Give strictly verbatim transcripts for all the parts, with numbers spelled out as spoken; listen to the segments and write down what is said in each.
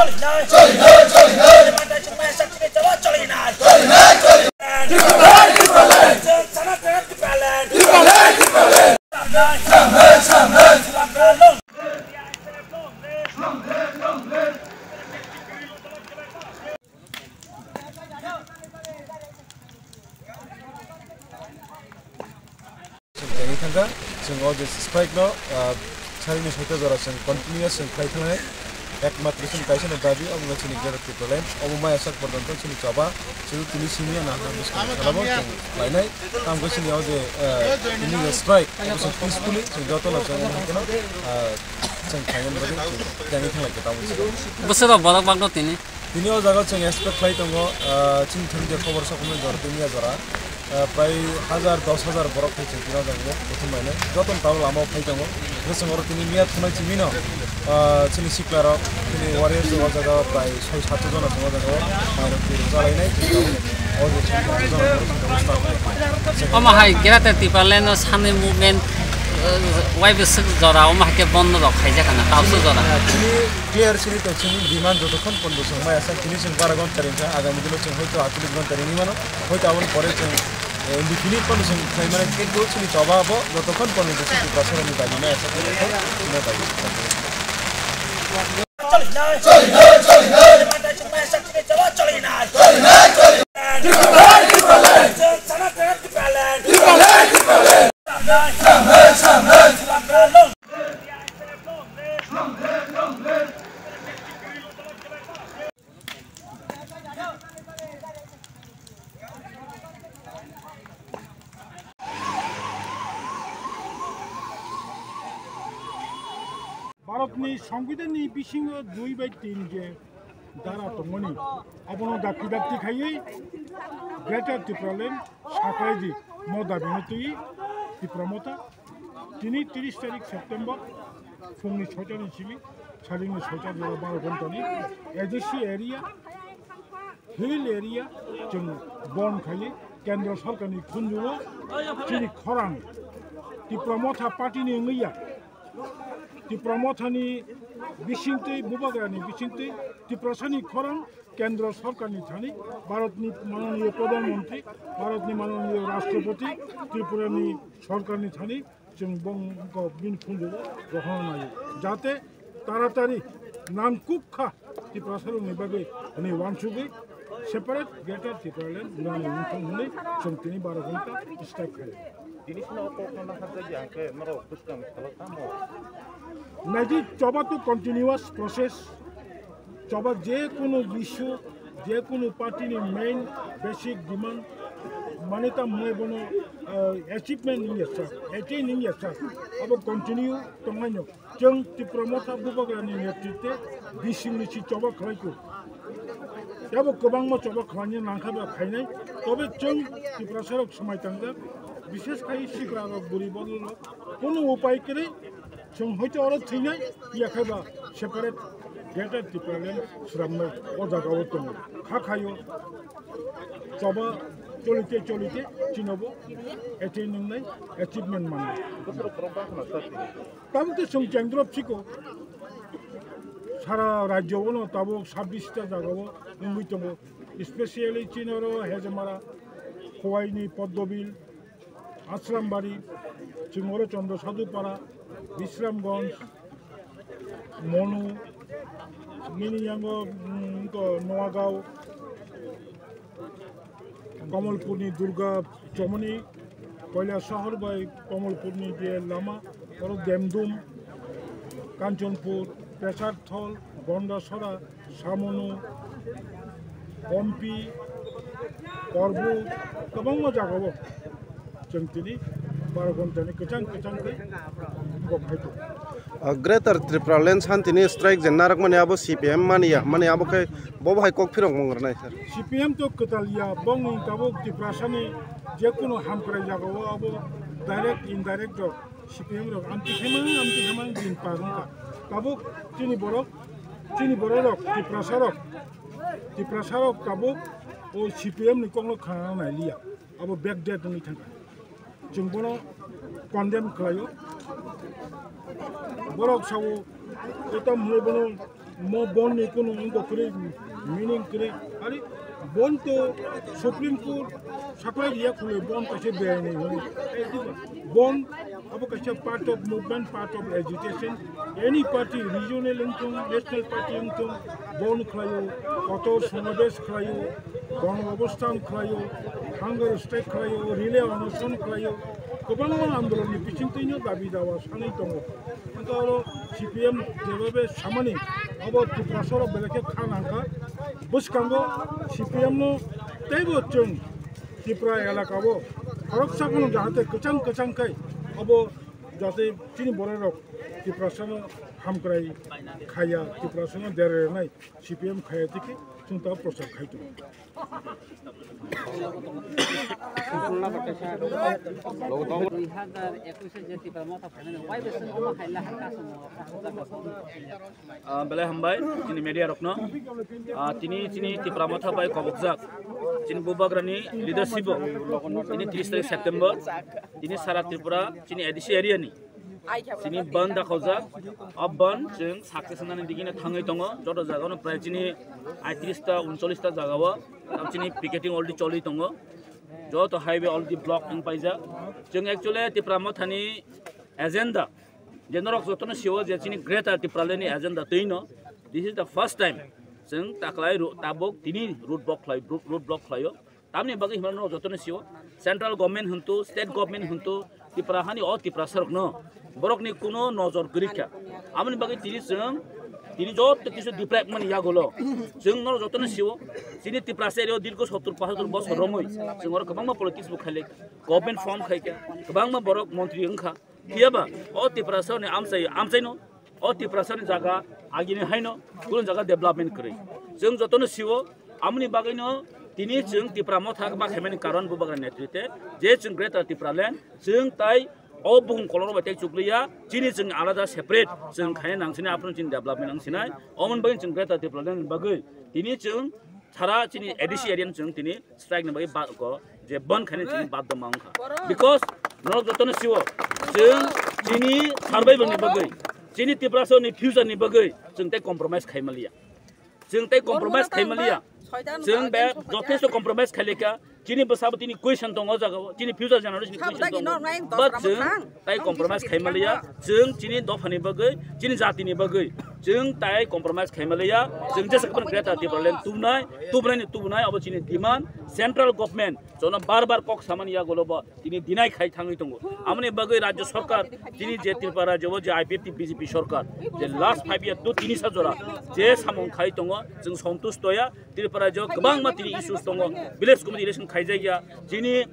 Chwng tini thangkha, chwng o je strike no, ah, salini soita jora chwng continuous chwng khlai thangnai, ekmatro chwng kaisa no dabi, omo wngkha chini Greater Tipraland, omo maya sak porjonto chini choba, chwng tini simi ya na ha bwskang khlabo chwng khlainai, tamo khe chini o je, ah, tini je strike, omo chwng peacefully, chwng joto no chwng omo hai kheno, ah, chwng khlaina bagwi chwng tini thanglai khe tamo. Bwswk rok borok bagno tini? Tini o jaga chwng expect khlai tongo, ah, chini thani je khobor sokomani jora tei miya jora, ah, prai hajar, dos hajar borok phai chwng tini o jaga o kuthum bainai. Joto ni tabuk lama o phai tongo. Hwnkhe chwng oro tini miya thumnai chimino, ah, chini sikla rok, chini warriors o jaga o prai soi sato jona chwng o jaga o mairok twi rwchalainai. O je chwng joto jona borok chwng start khlai. Omo hai Greater Tipraland o Sunday movement, ah, waibo swk jora omo hai khe bondo rok khaijak kana, tabuk swk jora. Chini Clear sini to chini demand jotokhon pondo chwng maya sa tini chwng bara ghonta ringkha, agami dino chwng hoito atuluk ghonta ringwi mano, hoito aboni pore chwng, eh, indefinite pondo chwng khlai mano, kintu chini choba abo jotokhon pondo chwng Tiprasarokni dabi maya sa tini khe chini dabi. Bharatni Songbidanni bisingo dui bai tin je dara tongmani, abono dakti dakti khaiwi Greater Tipraland saklaidi mo dabino twi Tipra Motha. Tini tris tarik September, phungni soitani simi, salingni soita jora baro ghontani A D C area, hill area, chwng bon khaiwi Kendra Sorkarni khunjugo chini khorang Tipra Motha party ni wngwi ya. Tipra Mothani bisingtwi, Bubagrani bisingtwi, Tiprasani khorang Kendra Sorkarni thani, Bharatni mananiya Pradhan Mantri, Bharatni mananiya Rashtrapati, Tripurani Sorkarni thani, chwng bongkok bini phunjugo rohorna naio. Jate taratari nangkukha Tiprasarokni bagwi hwnwi uansugwi separate Greater Tipraland nangwi wngthung hwnwi chwng tini baro ghonta strike khaio. Tini sino o kokno naharjak ya hwnkhe norok bwskang salo tamo? Naidi choba to continuous process. Choba je kunu issue, je kunu party ni main basic demand mane ta mane bono, ah, achievement ni yasa, attain ni yasa, abo continue tongmani. Chwng Tipra Motha Bubagrani netritwe bisingni si choba khlai kho. Abo kwbangma choba khlaina nangkha ba khainai. Tobe chwng Tiprasarok swmai tangjak, bishesh khai sikrarok, buri bodolrok, kono upai kwrwi chwng hoito oro thwinai, yakhe ba separate Greater Tipraland swnamnai o jagao tongo. Kha khaio choba cholite cholite chinobo attain wngnai, achievement mannai. Tabuk to chwng kendro phiko, sara rajyo bono tabuk sabbish ta jagao wngwi tongo, especially chini oro Hejamara, Khowaini, Poddobil, Asrambari, chwng oro Chandra Sadhupara, Bisramganj, Monu, nini yango, mm, to Noagao, Kamalpurni Durga Chomoni, Koilasahar bai Kamalpurni je lama, oro Demdum, Kanchanpur, Pesarthol, Gondasora, Samonu, Kompi, Korbu, kwbangma jagao chwng tini baro ghontani kwchang kwchang khe kok hai tongo. Ah, Greater Tipraland Santini strike je narwkmani abo C P M mani ya, mani abo khe bobo hai kok phirok mung rwnai sir. C P M to kwtal ya, bongni tabuk Tiprasani jekunu hamkrai jagao abo direct indirect rok C P M rok amtwi khe mang, amtwi khe mang din par wngkha. Tabuk chini borok, chini borok rok, Tiprasa rok, Tiprasa rok tabuk o C P M ni kokno khna nai liya. Abo backdate wngwi thangkha. Chwng bono condemn khlaio. Borok sao, etam hwnwi bono Mo bon ni kunu wngkha kwrwi, meaning kwrwi. Ari bon to Supreme Court saklai riya khulai bon kaisa beyai ni hwnwi. Bon abo kaisa part of movement, part of agitation. Any party, regional wngthung, national party wngthung, bon khlaio, kotor somabesh khlaio, gonobosthan khlaio, hunger strike khlaio, relay onoson khlaio, kwbangma andolon ni bisingtwino dabi dawa sanwi tongo. Hwnkhe oro C P M jebhabe samani abo Tiprasa rok belai khe kha nangkha. Bwskango C P M no teibo chwng Tripura elaka o khoroksa phano jahate kwchang kwchang khai abo jate chini borok rok Tiprasa no hamkrai khaya, Tiprasa no dera rwnai C P M khaya tiki chwng ta prochar khai tongo. Dui hazar ekush je Tipra Motha phainani, wai bwswk omo hai lahar kasongo? Ah, belai hambai chini media rokno. Ah, tini chini Tipra Motha bai kobokjak chini Bubagrani leadership o tini tris tarik September tini sara Tripura chini A D C area ni chini bandh dakhaujak. O bandh chwng success wngnani digini thangwi tongo. Joto jagao prai chini aitris ta, uncholish ta jagao chini picketing already choli tongo. Joto highway already block wng paijak. Chwng actually Tipra Mothani agenda je norok jotono sio je chini Greater Tipraland ni agenda twino. This is the first time chwng taklai ro-, tabuk tini road block khlai, road block khlaio. Tamni bagwi hwnba norok jotono sio, central government hwntu, state government hwntu, Tipra hani o Tiprasa rokno borokni kuno nojor kwrwi kha. Aboni bagwi tini chwng, tini joto kisu deprive mani yagulo chwng norok jotono sio, chini Tiprasa area o dirgo sottor pachottor bosor romwi chwng oro kwbangma politics bo khailai, government form khai kha, kwbangma borok montri wngkha. Phiyaba o Tiprasa ni amchai, amchaino o Tiprasa ni jaga agini haino kuno jaga development kwrwi. Chwng jotono sio, amoni bagwino tini chwng Tipra Motha ma khaimani karon Bubagra netrite je chwng Greater Tipraland chwng tai o buhum koloro bai tei chukliya, chini chwng alada separate chwng khaina nangsinai, aphuru chini development nangsinai. Omoni bagwi chwng Greater Tipraland ni bagwi tini chwng sara chini A D C area ni chwng tini strike ni bagwi ba-, ko je bandh khaina chini badhyo ma wngkha. Because norok jotono sio, chwng chini survival ni bagwi, chini Tiprasa ni future ni bagwi chwng tei compromise khai maliya. Chwng tei compromise khai maliya. Chwng be jothesto compromise khai lekha. Chini bwsabo tini question tongo o jagao, chini future generation ni question tongo. But chwng tai compromise khai maliya. Chwng chini dophani bagwi, chini jatini bagwi chwng tai compromise khai maliya. Chwng jesa kwbang Greater Tipraland tubunai, tubunai ni tubunai abo chini demand. Central government jono bar bar kok samani yagulo bo tini deny khai thangwi tongo. Amoni bagwi rajya sarkar, tini je Tripura rajya o je I P F T B J P sarkar, je last five year to tini sa jora je samung khai tongo, chwng sontush toya. Tripura rajya o kwbangma tini issues tongo, village committee election khaijakya, chini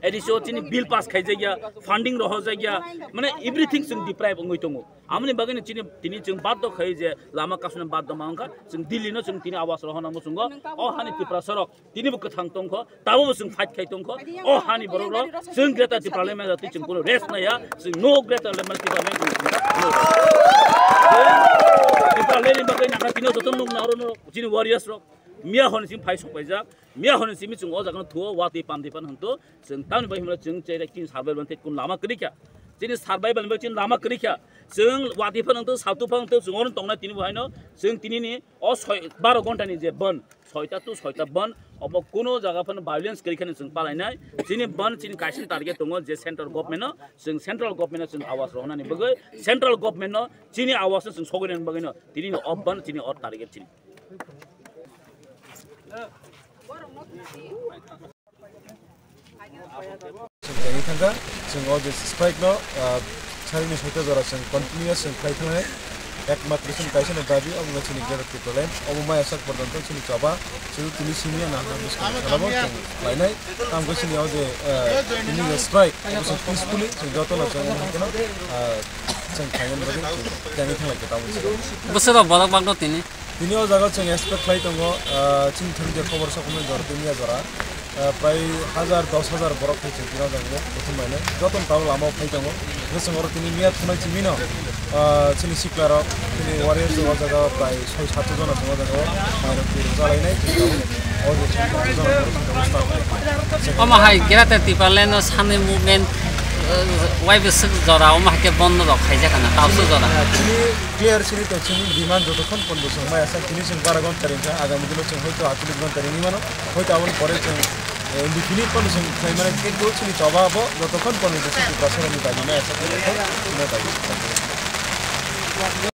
A D C o chini bill pass khaijakya, funding rohorjakya, mane everything chwng deprive wngwi tongo. Amoni bagwi no chini, tini chwng badhyo khai je lama kasuna badhyo ma wngkha, chwng Delhi no chwng tini awas rohorna muchungo, o hani Tiprasa rok tini bo kwthang tongkho, tabo bo chwng fight khai tongkho. O hani borok rok chwng Greater Tipraland manya twi chwng kuno rest naiya, chwng no Greater Tipraland manya twi chwng no. Tipraland ni bagwi nangkha tini joto nuk na oro no chini warriors rok miya hwn simi phai sok paijak, miya hwn simi chwng o jaga no thuo watwi pamdi pan hwn to chwng tamni bai hwnle chwng cherek tin survival ban tei kun lama kwrwi kha. Chini survival ni bagwi chini lama kwrwi kha. Chwng watwi phano to saltu phano to chwng oro tongnai tini bo haino chwng tini ni o soi, baro ghonta ni je ban, soita to soita ban, obo kuno jaga phano violence kwrwi khani chwng palainai. Chini ban chini kaisa target tongo je central government no, chwng central government no chwng awas rohornani bagwi, central government no chini awas no chwng sogwi rwna bagwi no tini ni o ban chini o target chini. Chwng tangwi thangkha, chwng o je strike no, ah, salni soita jora chwng continuous chwng khlai thangnai. Ekmatro chwng kaisa no dabi, omo wngkha chini Greater Tipraland. Omo maya sak porjonto chini choba, chwng tini simi ya nahna bwskang salabo chwng khlainai. Tamo khe chini o je, ah, tini je strike, obo chwng peacefully chwng joto no chwng omo hai kheno, ah, chwng khlainani bagwi chwng tangwi thanglai kha tamo. Bwswk rok borok bagno tini? Tini o jaga chwng expect khlai tongo, ah, chini thani je khobor sokomoi jora tini ya jora. Ah, prai hajar, dos hajar borok phai chwng tini o jaga o buthum bainai. Joto no tabuk lama o phai tongo. Hwnkhe chwng oro tini miya thumai chimino, ah, chini sikla rok, chini warriors o jaga o prai soi sato jona chwng o jaga o mairok twi rwjalainai. O je chini sato jona borok chwng tabuk start khlai tongo. Omo hai Greater Tipraland o Sunday movement Waibo swk jora omo hai khe bondo rok khaijak kana, tabuk swk jora. Chini clear sini to chini demand jotokhon pondo chwng maya sak, tini chwng bara ghonta ringkha, agami dino chwng hoito atuluk ghonta ringwi mano, hoito aboni pore chwng, eh, indefinite pondo chwng khlai mano, kintu chini choba abo jotokhon pondo chwng Tiprasarokni dabi maya sak, chini dabi.